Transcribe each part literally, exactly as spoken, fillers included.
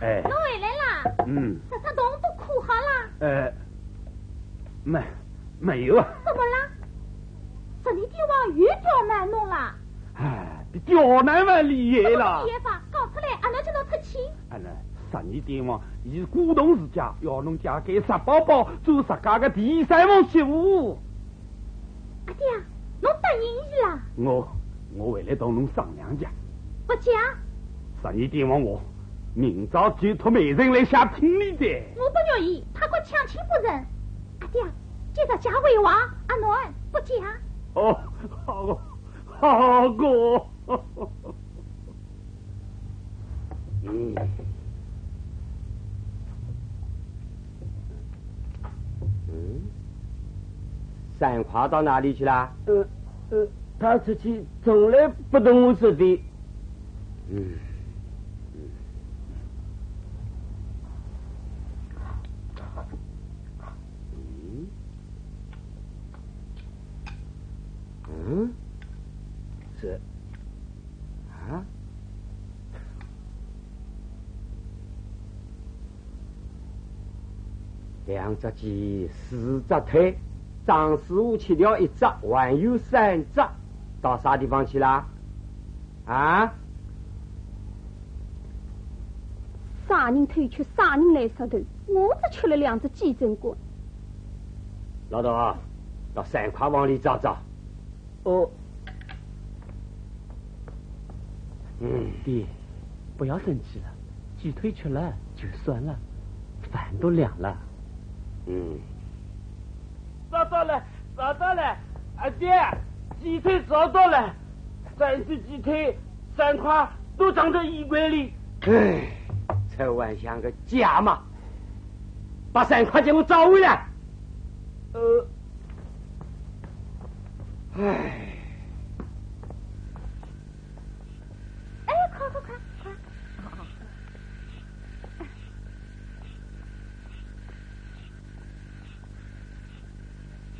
哎，侬回来啦？嗯。啥啥东都看好啦？呃，没，没有啊。怎么啦？十二点王又刁难侬啦？哎，比刁难还厉害啦。什么厉害法？讲出来，阿拉就能出气。啊，那十二点王，伊鼓动自家，要侬借该石包包做自家个第三房媳妇。 阿爹，侬答应伊啦？我，我回来同侬商量借。不借？十二点王话，明朝就托媒人来写聘礼的。我不愿意，怕我强亲不成。阿爹，今朝借回话，阿囡不借。哦，好个，好个。 嗯。嗯？三块到哪里去啦？呃，呃，他出去从来不同我说的。嗯。嗯？嗯？这 啊？两只鸡，四只腿，张师傅吃掉一只，还有三只，到啥地方去啦？啊？啥人偷吃，啥人来杀头，我只吃了两只鸡，真管。老大，到三块房里找找。 哦。嗯。爹，不要生气了，鸡腿吃了就算了，饭都凉了。嗯。找到了，找到了，阿爹，鸡腿找到了，三只鸡腿，三块都藏在衣柜里。唉，臭还像个家嘛，把三块给我找回来。呃， 唉。哎，快快快快！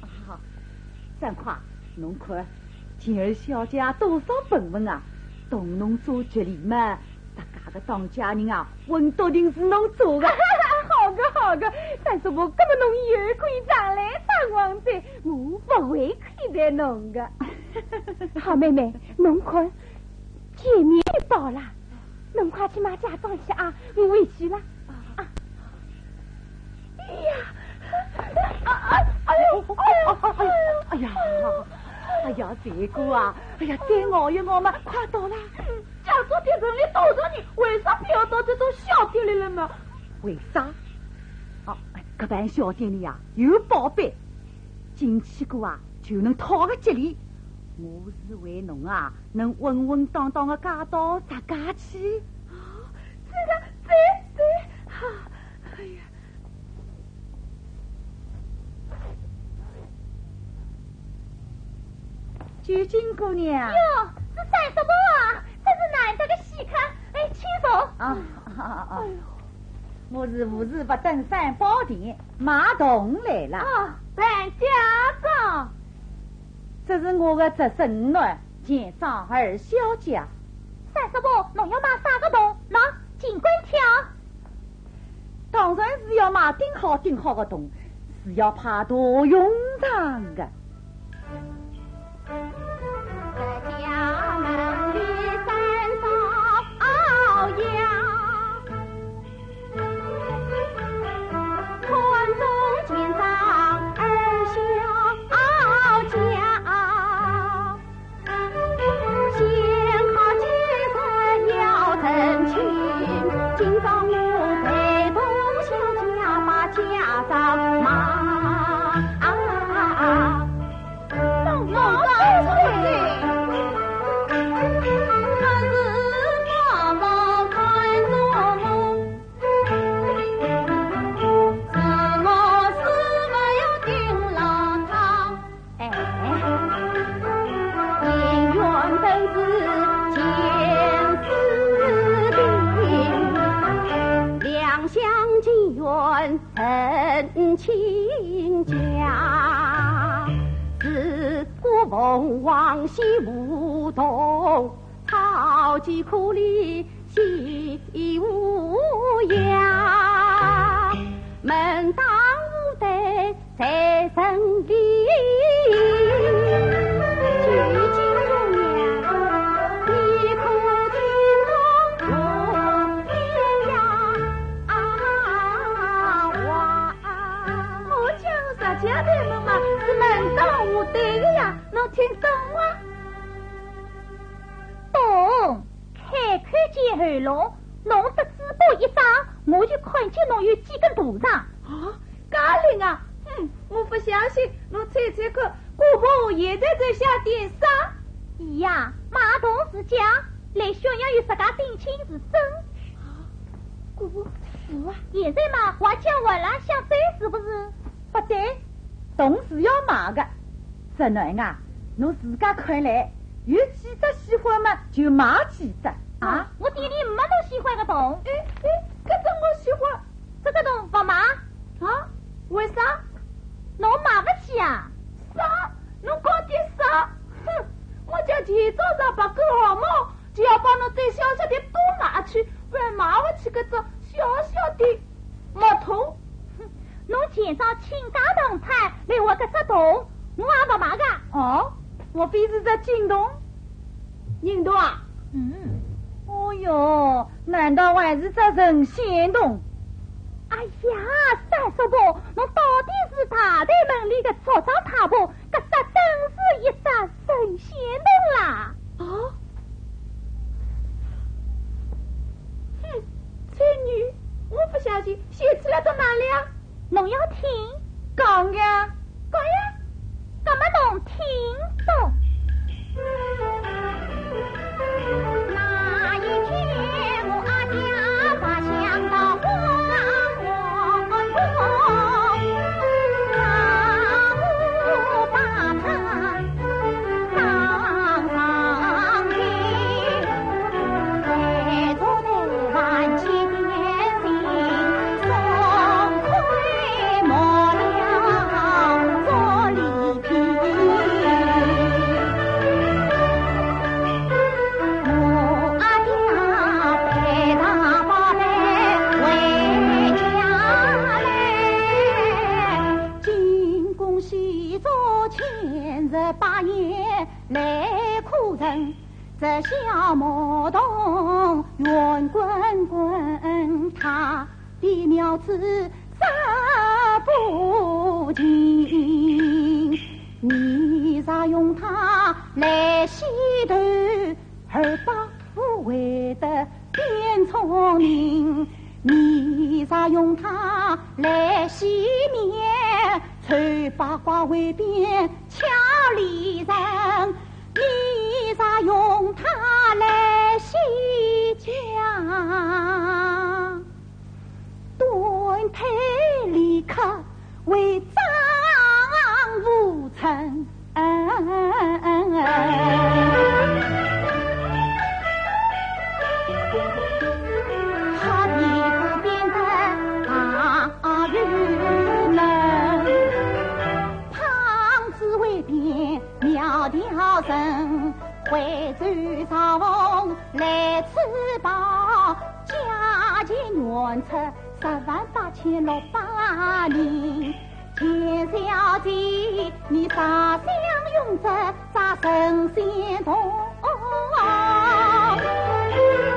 啊，三块，侬看，金二小姐多少本分啊，同侬做局里嘛， 大家个当家人啊，稳笃定是侬做个。好个好个，三叔婆，搿么侬以后可以常来上房哉，我勿会亏待侬个。好妹妹，侬看，见面就饱啦，侬快去买嫁妆去啊，我回去了。啊。哎呀，啊啊，哎呦，哎呦，哎呦，哎呀，哎呀，这个啊，哎呀，再熬一熬嘛，快到了。 嫁妆店里多少人，为啥偏要到这种小店里来呢？为啥？哦，搿爿小店里啊，有宝贝，进去过啊，就能讨个吉利。我是为侬啊，能稳稳当当的嫁到石家去。这个，这，这，哈，哎呀。 九斤姑娘。哟，是三叔婆啊，真是难得的稀客。哎，请坐。啊，啊，啊，啊。哎呦。我是无事不登三宝殿，买铜来了。啊，办嫁妆。这是我的侄孙女，见张二小姐。三叔婆，侬要买啥个铜？喏，尽管挑。 当然是要买顶好顶好的铜，是要派大用场的。哎，鸡无牙，门当户对在人里。究竟如何？你可听懂我的呀？啊，哇！我讲实梗对门嘛，是门当户对的呀，侬听懂啊？懂。 开口见喉咙，侬只嘴巴一张，我就看见侬有几根大肠。啊，介灵啊！哼，我勿相信，侬猜猜看，姑婆现在在想点啥？伊呀，买铜钿讲，来宣扬伊自家顶亲是真。啊，姑婆，是啊。现在嘛，话讲完了，想走是不是？ 勿对，铜是要买的。侄囡啊，侬自家看来，有几只喜欢嘛，就买几只啊。我店里没侬喜欢的铜。哎，哎，搿只我喜欢。这个铜勿买。啊？为啥？侬买勿起啊。啥？侬讲点啥？哼，我叫前早上白狗号码，就要帮侬再小小点多买去，勿然买勿起搿只小小的。 木桶。哼，侬前朝倾家荡产来换搿只铜，我也勿买个。哦，莫非是只金铜？银铜啊？嗯。哦哟，难道还是只神仙铜？哎呀，三叔婆，侬到底是大宅门里的畜生太婆，搿只真是一只神仙铜啦！哦？哼，吹牛，我勿相信， 写出来到哪里啊？侬要听？讲呀。讲呀。葛么侬听懂。那一天我阿爹白相到花王宫，那我把他 金恭喜作千日百年来苦人，这小牧童圆滚滚，他的苗子这不行。你若用它来洗头， 而把无为的变聪明，你若用它来洗面，丑八怪会变俏丽人，你若用它来洗家， 断腿离客为丈无成。好皮肤变得大又嫩，胖子会变苗条人，回转朝奉来吃饱，价钱原出 十万八千六百零。钱小姐，你啥想用这只神仙铜？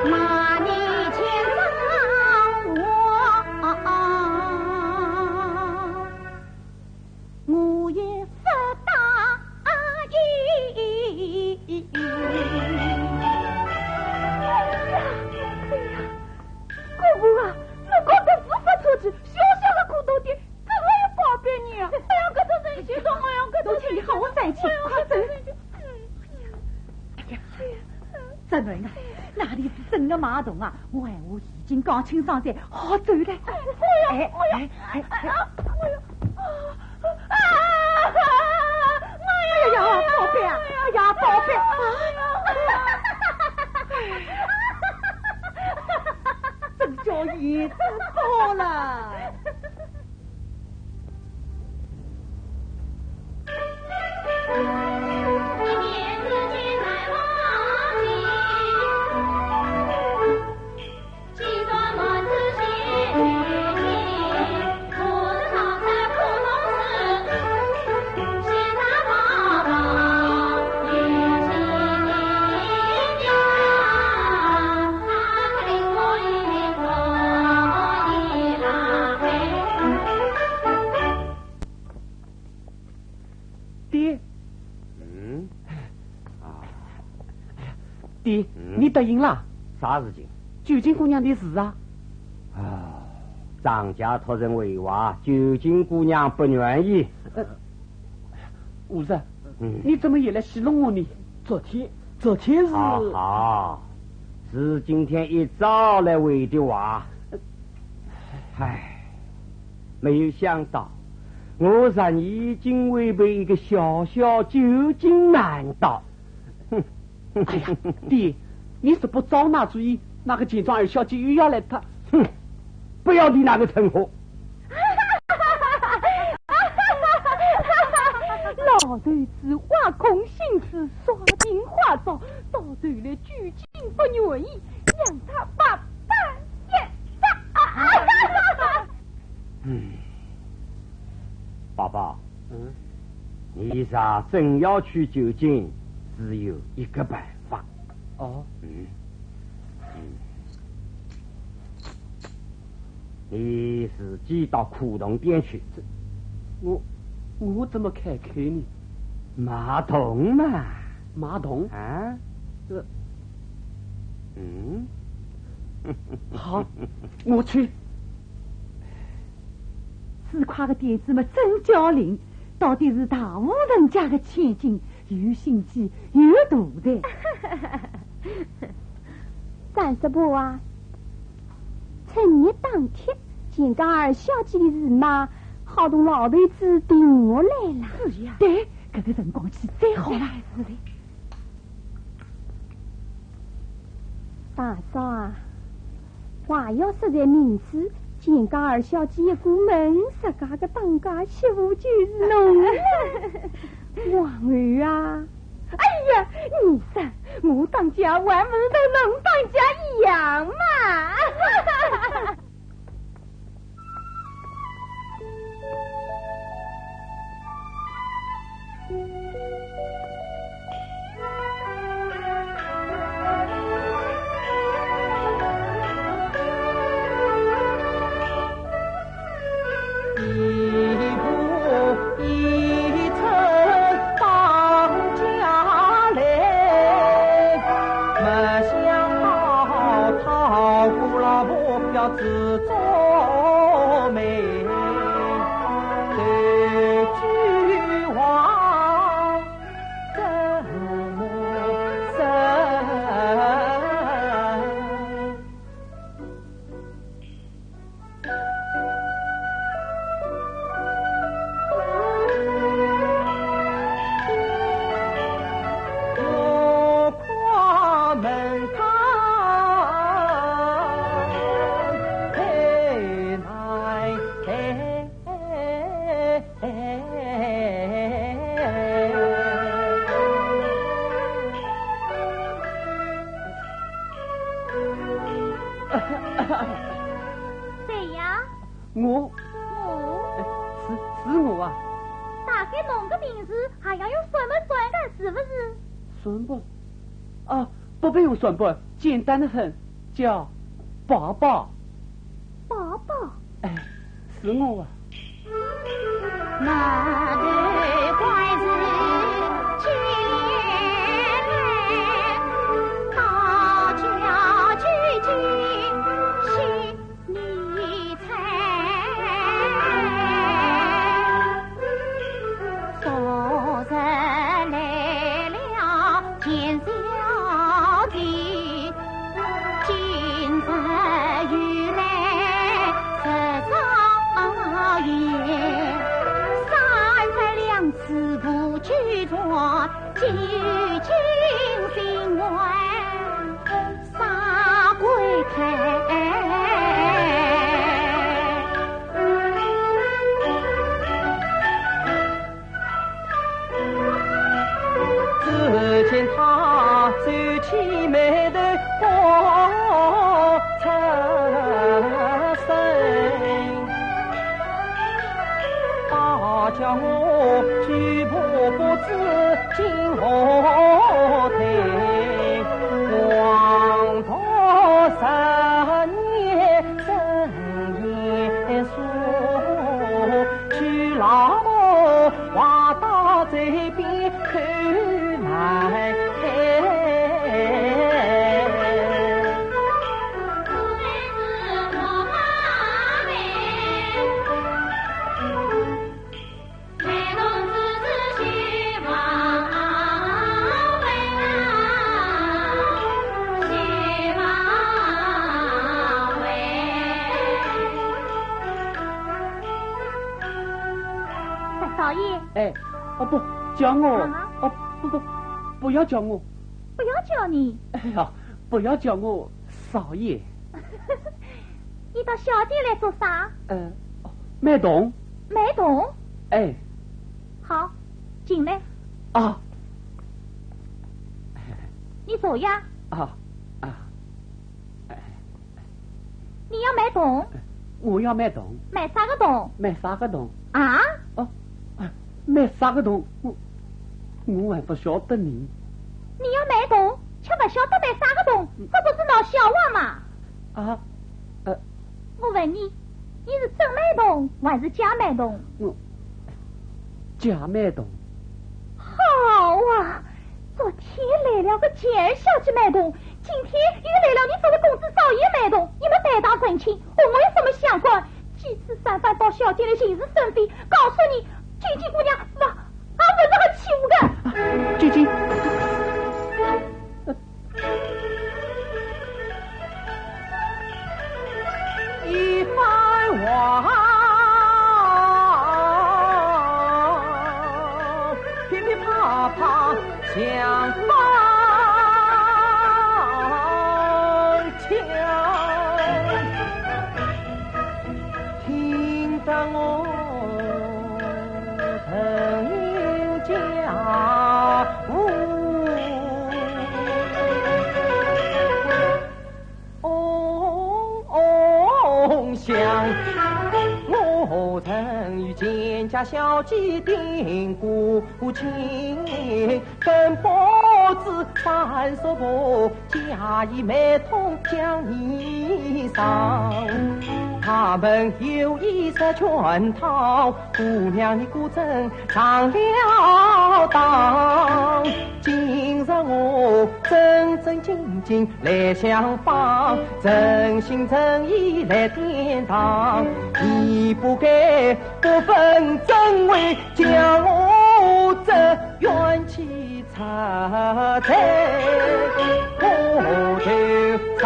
那你欠上我，我也不答应。哎呀，哎呀， 姑婆啊，这个都是发出去，小小的古董店，怎么有宝贝呢？哎呀，搿种神仙铜，哎呀，搿种神仙铜，侬请好，我再请，快走。哎呀，侄囡啊，哪里是真的买铜啊？我闲话已经讲清爽哉，好走了。哎呀，哎，哎，哎，哎，哎呀，哎呀，宝贝啊，哎呀，宝贝啊！ 真叫叶子高了。爹，嗯？你答应了？啥事情？九斤姑娘的事啊。啊，张家托人回话，九斤姑娘不愿意。呃，吴叔，嗯。你怎么也来戏弄我呢？昨天，昨天是……好好，是今天一早来回的话。唉，没有想到，我让你竟会被一个小小九斤难倒。哼。哎呀，爹，你是不早拿主意，那个钱庄二小姐又要来她……哼，不要提那个称呼。老头子挖空心思耍尽花招，到头来九斤不愿意，让他白白一杀。嗯，宝宝，嗯？你若真要娶九斤，只有一个办法。哦？嗯，嗯。你自己到古董店去。这……我……我怎么开口呢？买铜嘛。买铜？啊？这……嗯？好，我去。 四块个钿子嘛真叫灵，到底是大户人家的千金，有心计有肚的。张叔伯啊，趁热打铁，钱庄二小姐的事嘛，好同老头子定下来了。是呀。对，搿个辰光去最好了。是的。 大嫂啊，话要说在明处，钱庄二小姐一过门，自家个当家媳妇就是侬了。王后啊，哎呀，你说，我当家还不是同侬当家一样嘛？谁呀？我。我？哎，是，是我啊。大概侬个名字还要用算盘算个，是不是？算盘？啊，不必用算盘，简单得很，叫宝宝。宝宝？哎，是我啊。 只见他皱起眉头，不出声。大叫我举步不知今何地，黄土十年真严肃，娶老婆话到嘴边口难开。哦，不，叫我，啊？哦，不，不，不要叫我。不要叫你？哎呀，不要叫我少爷。你到小店来做啥？呃，哦，买铜。买铜？哎。好，进来。啊。你坐呀。啊，啊。 你要买铜？我要买铜。买啥个铜？买啥个铜？啊？哦，啊，买啥个铜？我，我还不晓得呢。你要买铜，却不晓得买啥个铜，这不是闹笑话吗？啊，呃，我问你，你是真买铜还是假买铜？我，假买铜。好啊，昨天来了个尖儿小姐买铜， 今天又来了你这位公子少爷买铜，你们白搭成亲，和我有什么相关？几次三番到小店里寻是生非，告诉你，究竟姑娘，啊，啊，我是很气我的。究竟，一番话，噼噼啪啪。 像宝枪，听得我更加无。 嗡嗡响。我曾与贱家小姐定过亲，跟婆子三叔婆假意买铜将你伤。他们有意设圈套，姑娘你果真上了当。今日我正正经经 来相帮，诚心诚意来典当，你不该不分真伪，将我这冤屈出在我头上。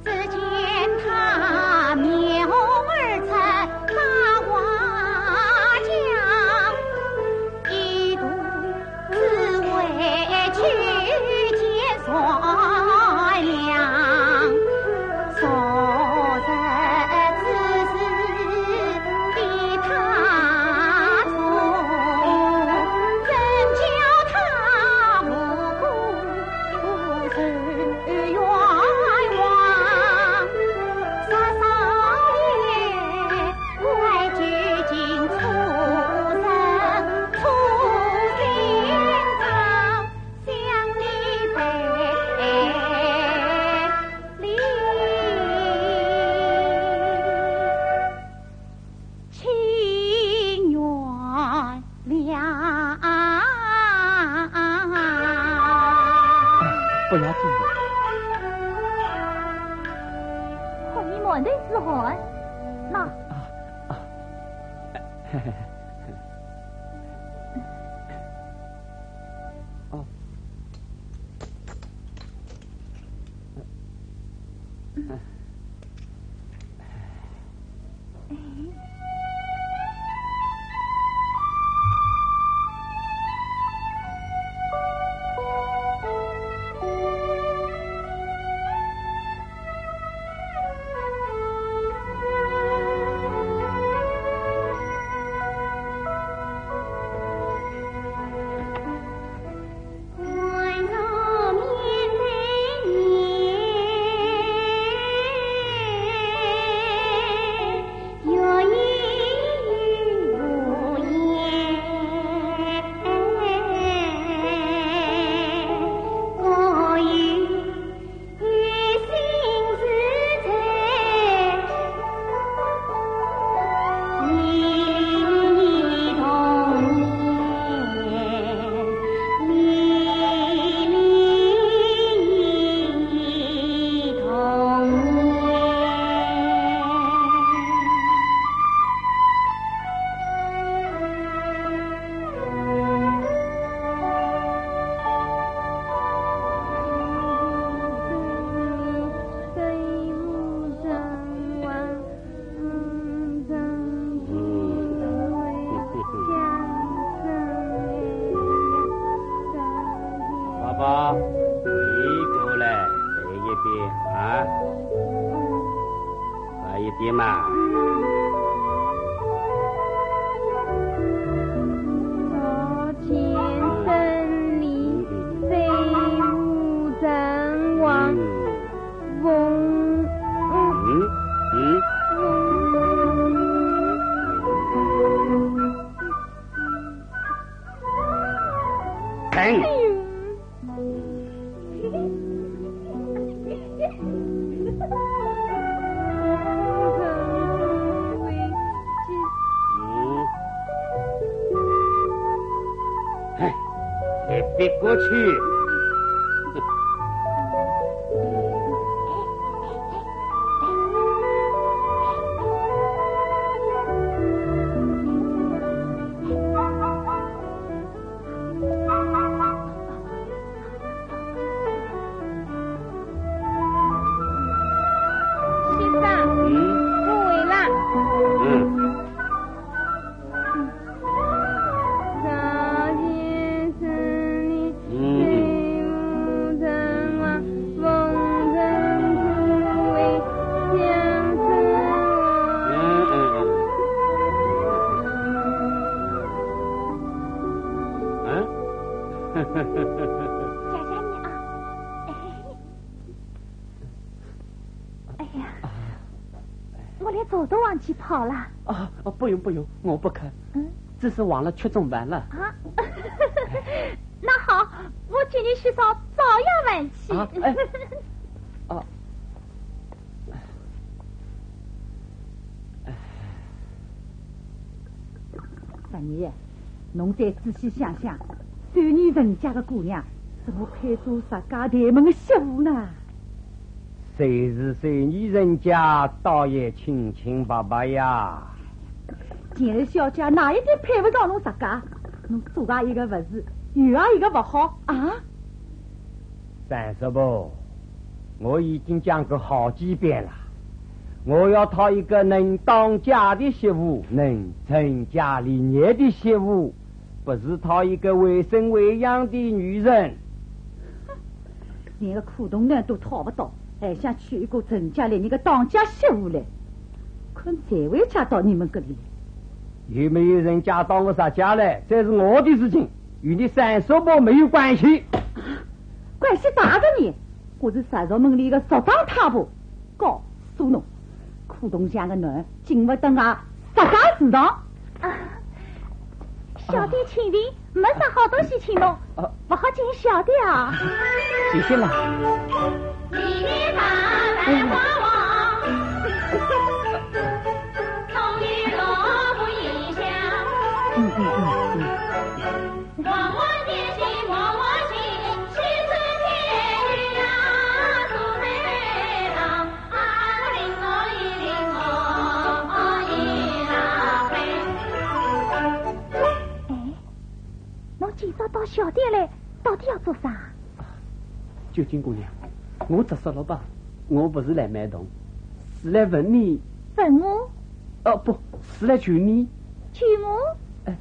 只见他面红耳赤把话讲，一肚子委屈见善良。昨日之事比他重，怎叫他无辜 冤枉，少爷，快救救此人，此心肠，向你赔礼。 请原谅。不要紧的。看你满头是汗，那。啊，啊。哦。姨妈。朝前生里，飞舞成王，凤，嗯，嗯。哎呦。 嗯。哎，你别过去。 先生，嗯。我回来。嗯。嗯。 谢谢你啊。哎呀，我连茶都忘记泡了。啊，哦，不用不用，我不客。嗯。只是忘了吃中饭了。啊，那好，我替你去烧，照样饭吃。啊，哎，啊。 三爷，侬再仔细想想，秀女人家的姑娘，怎么配做石家大门的媳妇呢？虽是秀女人家，倒也清清白白呀。前头小姐哪一点配不上侬石家？侬左啊一个不是，右啊一个不好啊？ 三叔婆，我已经讲过好几遍了，我要讨一个能当家的媳妇，能成家立业的媳妇，不是讨一个为生为养的女人。连个苦童男都讨不到，还想娶一个成家立业的当家媳妇嘞？看谁会嫁到你们这里来？有没有人嫁到我石家来，这是我的事情，与你三叔婆没有关系。 关系大的呢，我是石族门里的族长太婆，告诉侬，苦童像个囡，进不得啊石家祠堂。啊，小店请定，没啥好东西请侬，啊。不好请小店啊。谢谢了。嗯，嗯，嗯，嗯。 哎，侬今朝到小店来，到底要做啥？ 九斤姑娘，我直说了吧，我不是来买铜，是来问你。问我？哦，不，是来求你。求我？哎，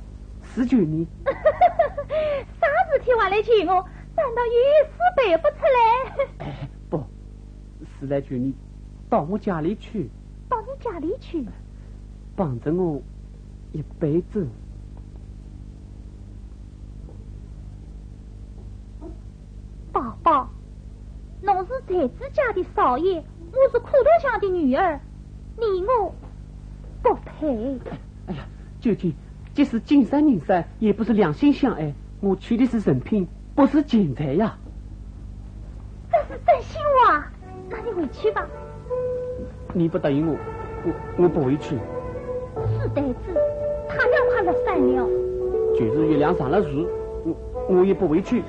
是求你。啥事体还来求我？难道有事办不出来？哎，不，是来求你到我家里去。到你家里去？帮着我一辈子。 宝宝，侬是才子家的少爷，我是苦童巷的女儿，你我不配。哎呀，九斤，即使金山银山，也不是两心相爱。我求的是人品，不是钱财呀。这是真心话。 那你回去吧。你不答应我，我，我不回去。死呆子，他要快乐散了。就是月亮上了树，我，我也不回去。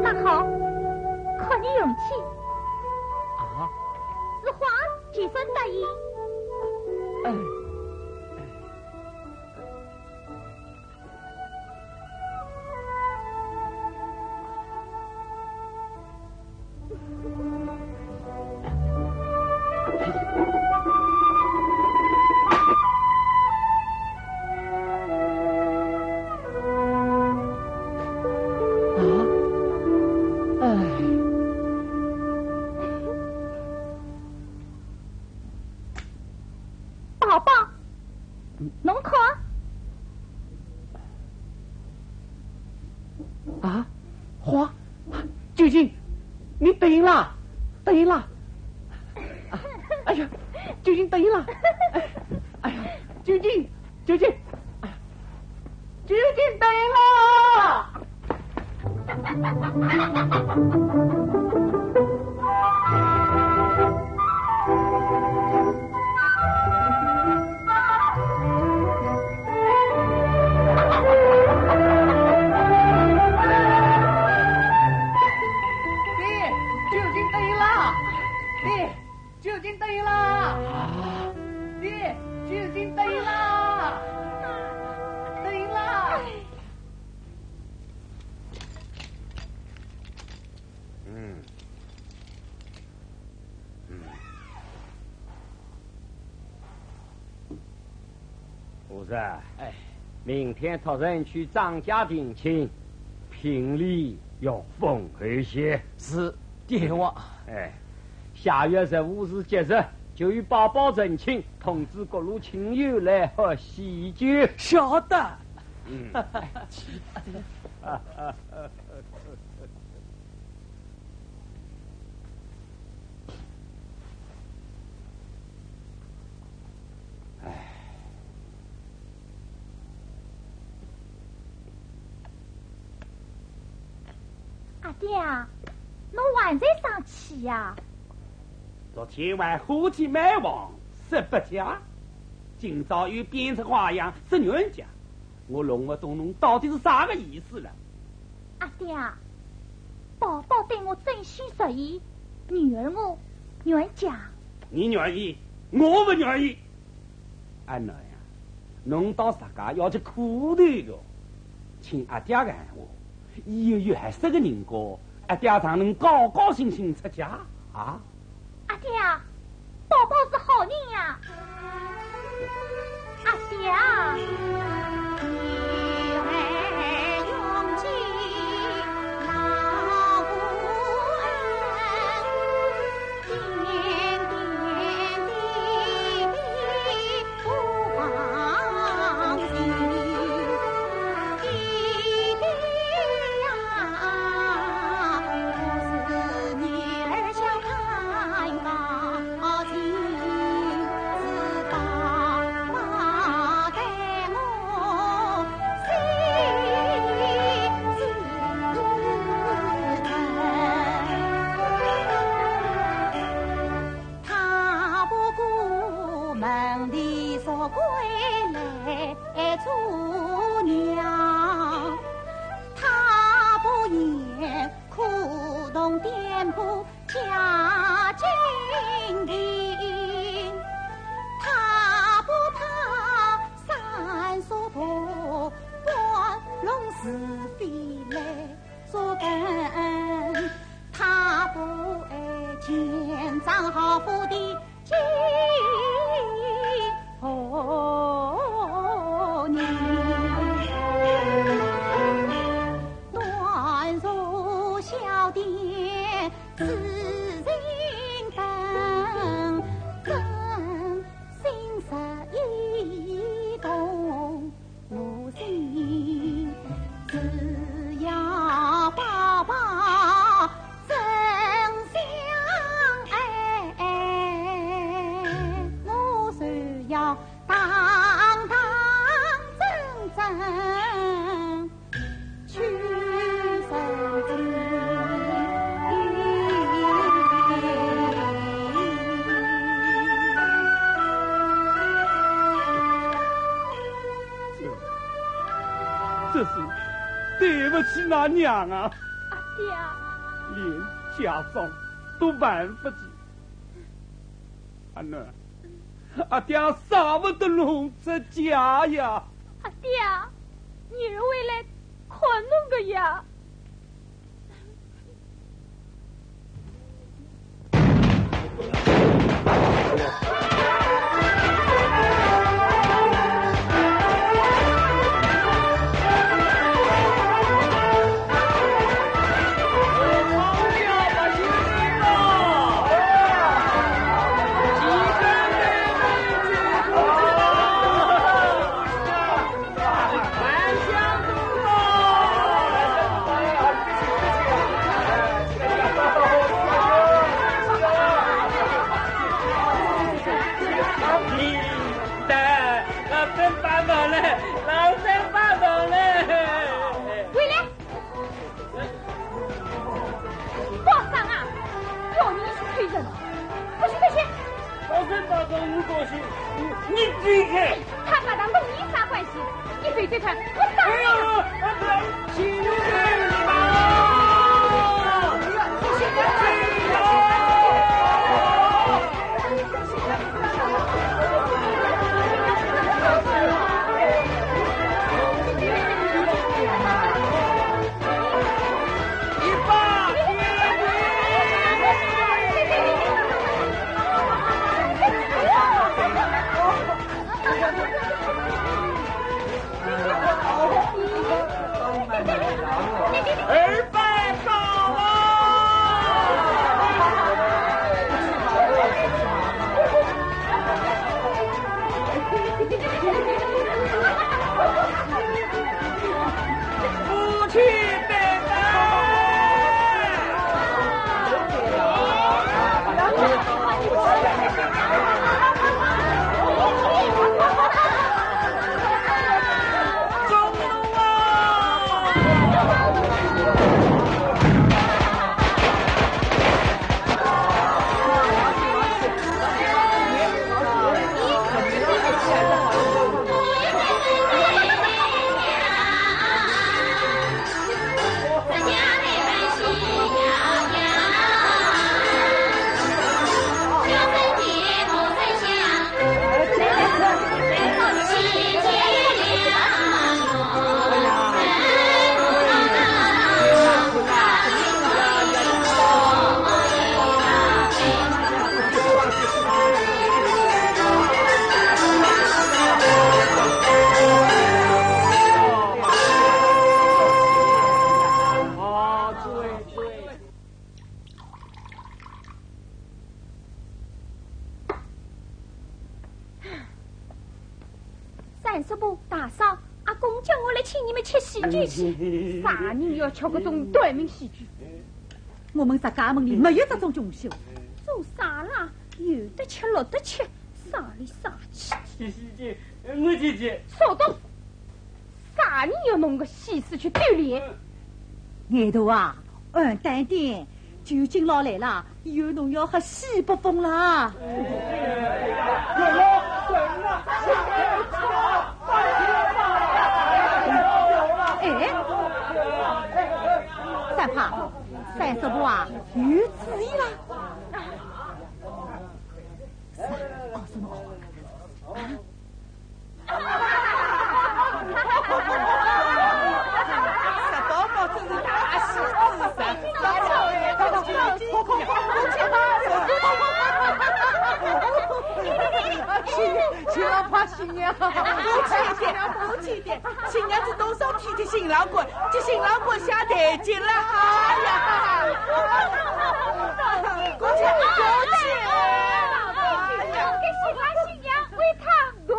那好，看你勇气。啊？此话既算答应。哎。九斤，你等一啦，等一啦。哎呀，九斤等一啦。哎呀，九斤，九斤，哎呀，九斤等一啦。爹，九斤等一啦！爹，九斤等一啦！爹，九斤等一啦！等一啦！嗯。 嗯。和尚，哎。明天托人去张家定亲，聘礼要丰厚些。是，爹王。哎，下月十五是吉日，就与宝宝成亲，通知各路亲友来喝喜酒。晓得。嗯。哎。阿爹，侬还在生气呀？昨天晚花期蛮旺，十八家，今朝又变着花样，十六家。 我弄勿懂侬到底是啥个意思了。阿爹啊，宝宝对我真心实意，女儿我愿嫁。你愿意，我勿愿意。阿囡呀，侬到石家要吃苦头个，请阿爹闲话，以后有合适个人家，阿爹让侬高高兴兴出家啊。 阿爹啊，宝宝是好人呀。阿爹啊。他不顾门第做官来做娘，他不言苦痛颠簸家境贫，他不怕三叔婆搬弄是非来 做官，他不爱钱塘豪富的金和银。端坐小店，此情本真心实意动。 我心只要宝宝真相爱，我就要堂堂正正去认亲。 这是对不起那娘啊！阿爹啊！连家长都办不及。阿囡，阿爹舍不得侬出家呀！阿爹啊，女儿会来看侬个呀！不许退却！高升大哥，我高兴，你你退开！他把他弄你啥关系？你退退看，我打你！哎呀，哎，不要，请你们礼貌！二拜高啊！夫妻拜拜！三叔婆、大嫂，阿公叫我来请你们吃喜酒去。啥人要吃搿种短命喜酒？我们石家门里没有这种穷秀。做啥啦？有得吃，落得吃，生里生气。喜喜酒，我姐姐。少动！ 啥人要弄个喜事去丢脸？眼头啊，暗淡点，酒劲老来了，以后侬要喝西北风啦。哎，三胖，三叔婆啊，有主意啦。啥？哦，什么哦？啊？ 石宝宝真是大喜之神，快快快快快快！新娘，新娘，新娘，新娘子多少体贴新郎官，替新郎官下台阶了，哎呀！过去，过去，哎呀！ 娘为他暖。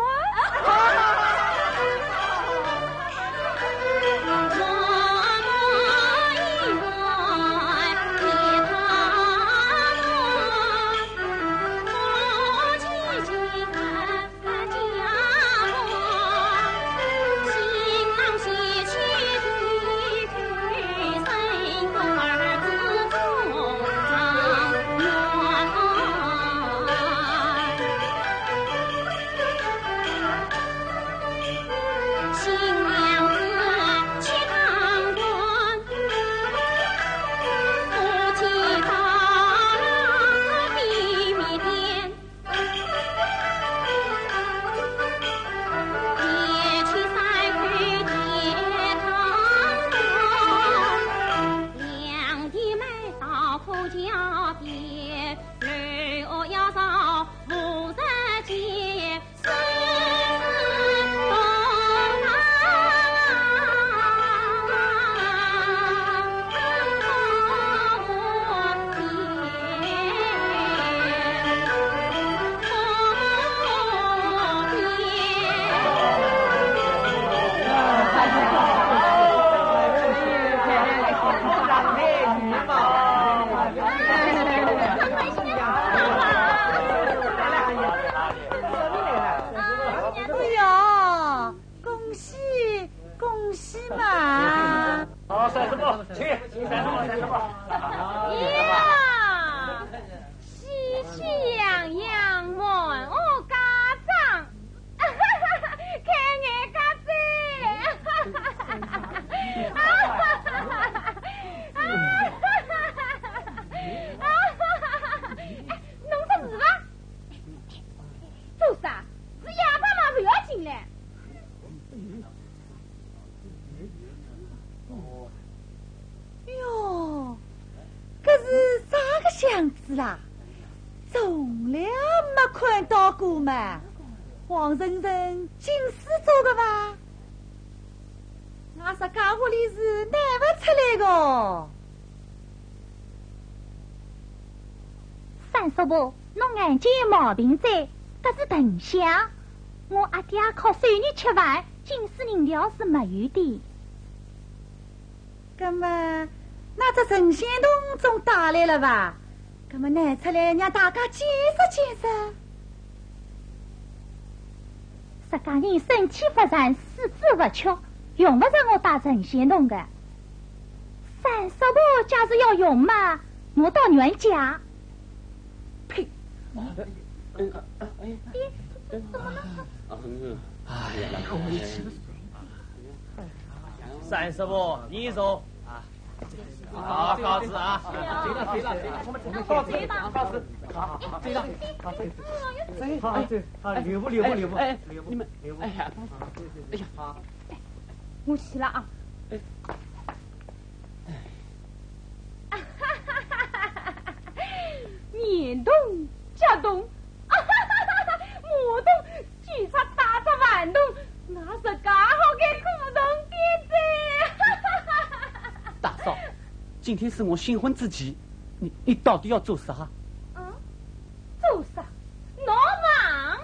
样子啦，从来没看到过嘛。王晨晨近视做个伐？俺自家屋里是拿勿出来个。三叔婆，侬眼睛有毛病哉，搿是藤香。我阿爹靠手艺吃饭，近视银条是没有的。 葛么，拿只神仙童总带来了伐？葛么拿出来让大家见识见识。自家人身体勿善，四肢勿屈，用勿着我带神仙童个。三叔婆假使要用嘛，我到阮家。呸！咦，怎么了？哎呀， 三叔婆，你走。啊，好，告辞啊。告辞，告辞。好，走了，好，走，走，好，走，好，留步，留步，留步，哎，留步，你们，留步。哎呀，哎呀，我去了啊。哎。 棉童、脚童、马童，警察打着饭童，那是介好个古董店子。大嫂，今天是我新婚之期，你，你到底要做啥？啊？做啥？闹房？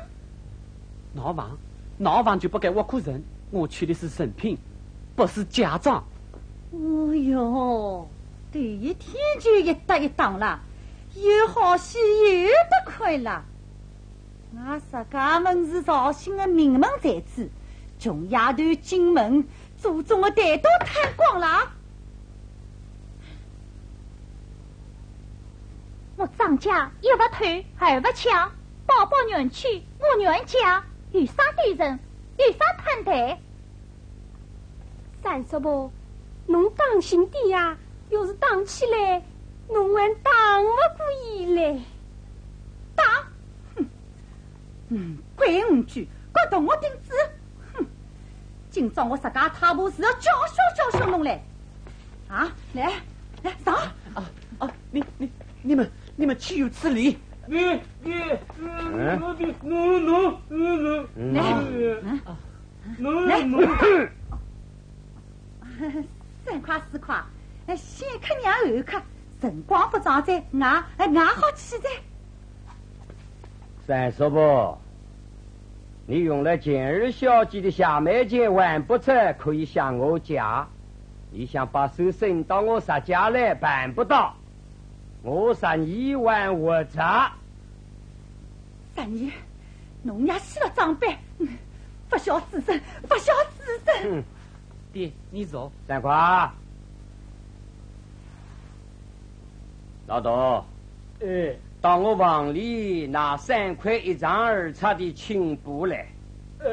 闹房？闹房就不该挖苦人，我求的是人品，不是嫁妆。哦哟，头一天就一搭一档了，有好戏有得看了。俺自家门是绍兴的名门才子，穷丫头进门，祖宗的蛋都贪光了。 我张家一不偷，二不抢，包包阮去，我阮家有啥对人，有啥盼头？三叔婆，侬当心点呀，要是打起来，侬还打勿过伊嘞。打？哼，嗯，滚回去，滚动我钉子！哼，今朝我自家太婆是要教训教训侬嘞。啊，来，来，上。啊，啊，你，你，你们，你们岂有此理！你，你，嗯，你，你，你，你，你，来，嗯。 来，来，来。三块四块，哎，先客让后客，辰光不早哉，俺，哎，俺好去哉。三叔婆，你用了钱二小姐的下买钱还不出，可以向我借。你想把手伸到我石家来，办不到。我十二万活着。 三爷，侬也死了张板，嗯，不孝之身，不孝之身。嗯，爹，你走。三块，老大，哎，到我房里拿三块一丈二尺的青布来。哎，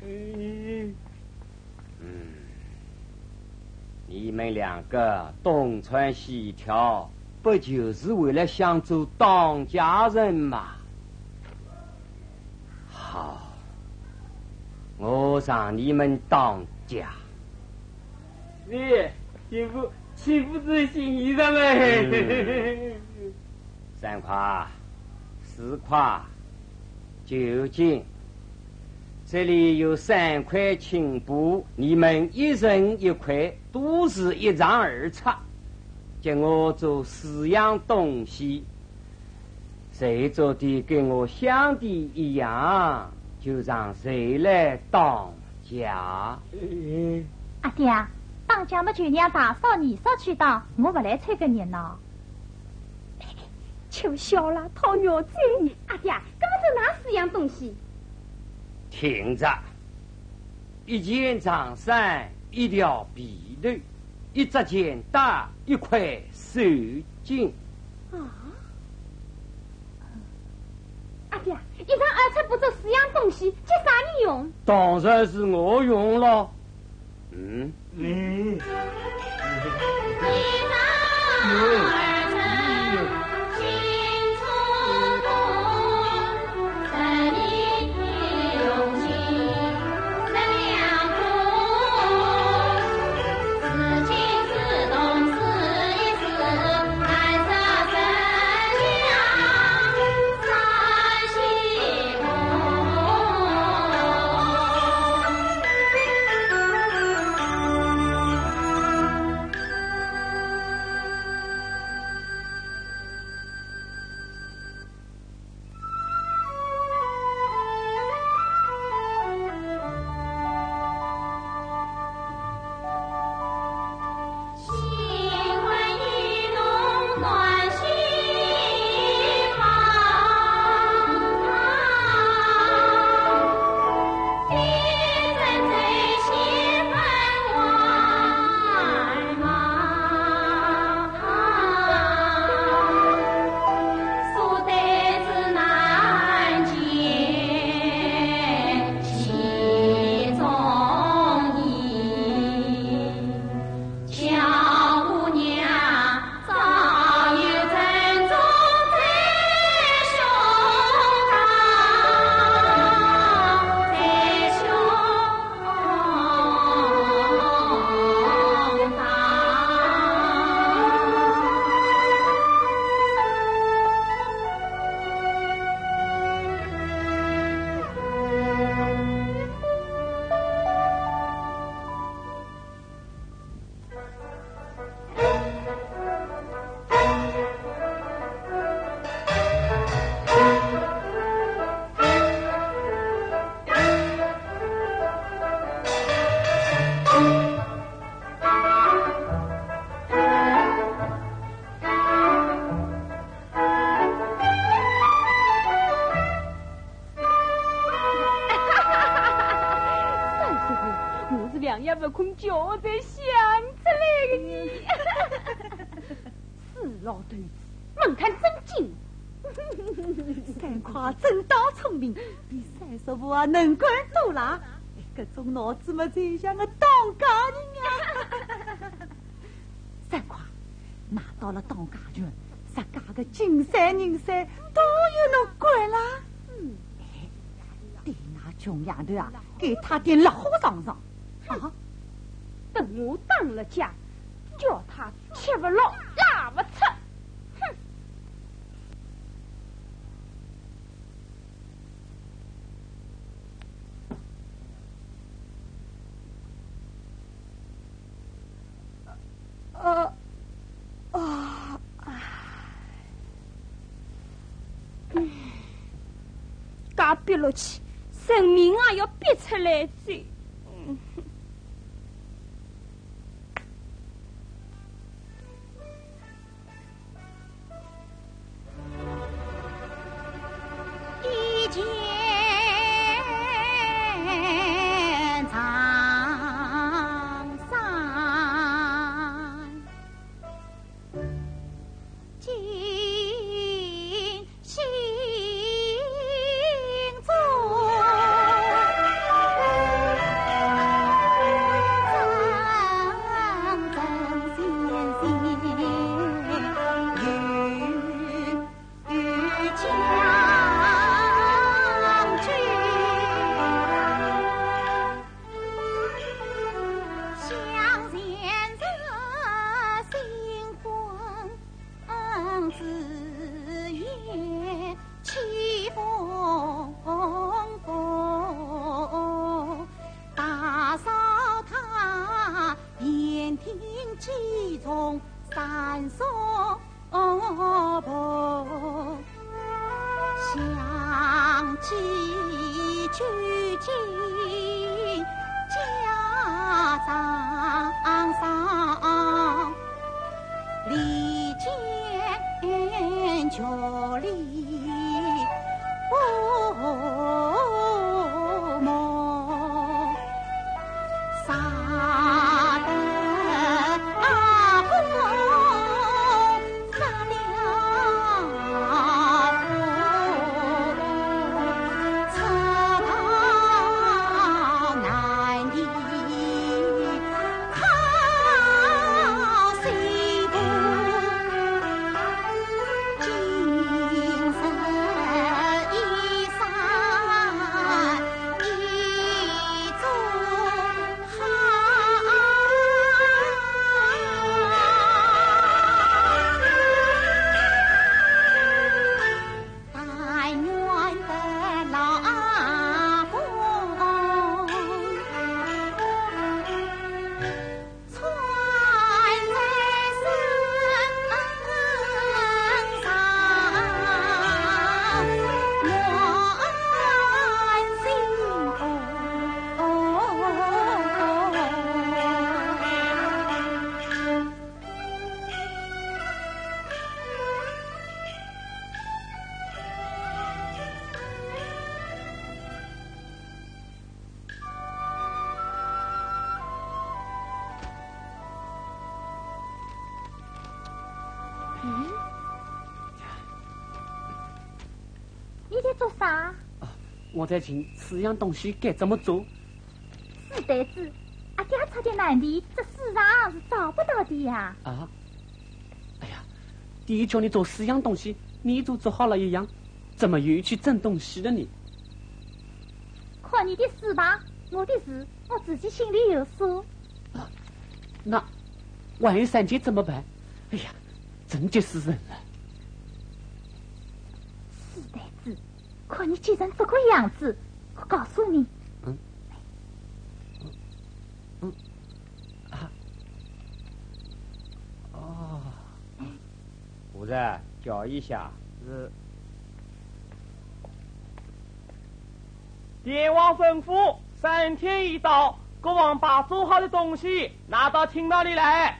哎。 嗯，你们两个东窜西跳，不就是为了想做当家人吗？好，我让你们当家。你，媳妇，媳妇子心意上来。嗯。 三块、四块、九斤，这里有三块青布，你们一人一块，都是一丈二尺，给我做四样东西，谁做的跟我想的一样，就让谁来当家。阿爹，当家么就让大嫂、二嫂去当，我不来凑个热闹。 吃勿消了，讨肉吃。阿爹，搿么是哪四样东西？听着，一件长衫，一条被头，一只钱袋，一块手巾。啊？阿爹，一丈二尺布做四样东西，给啥人用？当然是我用了。 嗯？嗯。三叔，我是两夜不困觉才想出来的呢。死老头子，蛮看真经。三块真当聪明，比三叔婆啊能干多啦。搿种脑子嘛，就像个当家人呀。三块，拿到了当家权，自家个金山银山都有侬管啦。嗯。哎，对那穷丫头啊，给她点落花上上。啊？等我打了架，叫她吃不落拉不出。哼！呃，啊，唉，嗯，搿逼落去，人命也要逼出来哉。嗯。 一见长衫，尽心中，真真心心有 与将军，向前日新婚之夜，起风波，打扫他言听计从三叔 哦，不想起究竟家长上，离间距离不谋。 今日一场做啥？我在寻四样东西该怎么做。死蛋子，阿爹出的难题，这世上是找不到的呀。啊？哎呀，第一叫你做四样东西，你都做好了一样，怎么又去整东西了呢？看你的书吧，我的事我自己心里有数。那万一三姐怎么办？哎呀，真急死人了。死蛋子，看你急成这个样子，我告诉你，嗯，嗯，啊，哦，夫人，叫一下。是。 爹王吩咐，三天一到，各房把做好的东西拿到厅堂里来。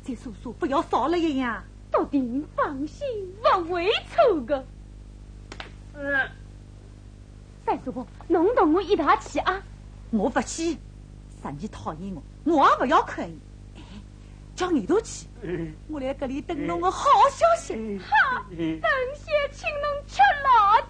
这叔叔不要少了一样。笃定放心，不会错的。嗯，三叔公，侬同我一道去啊。我不去，三姐讨厌我，我也不要看伊。哎，叫你都去，我来这里等侬个好消息。好，等歇请侬吃老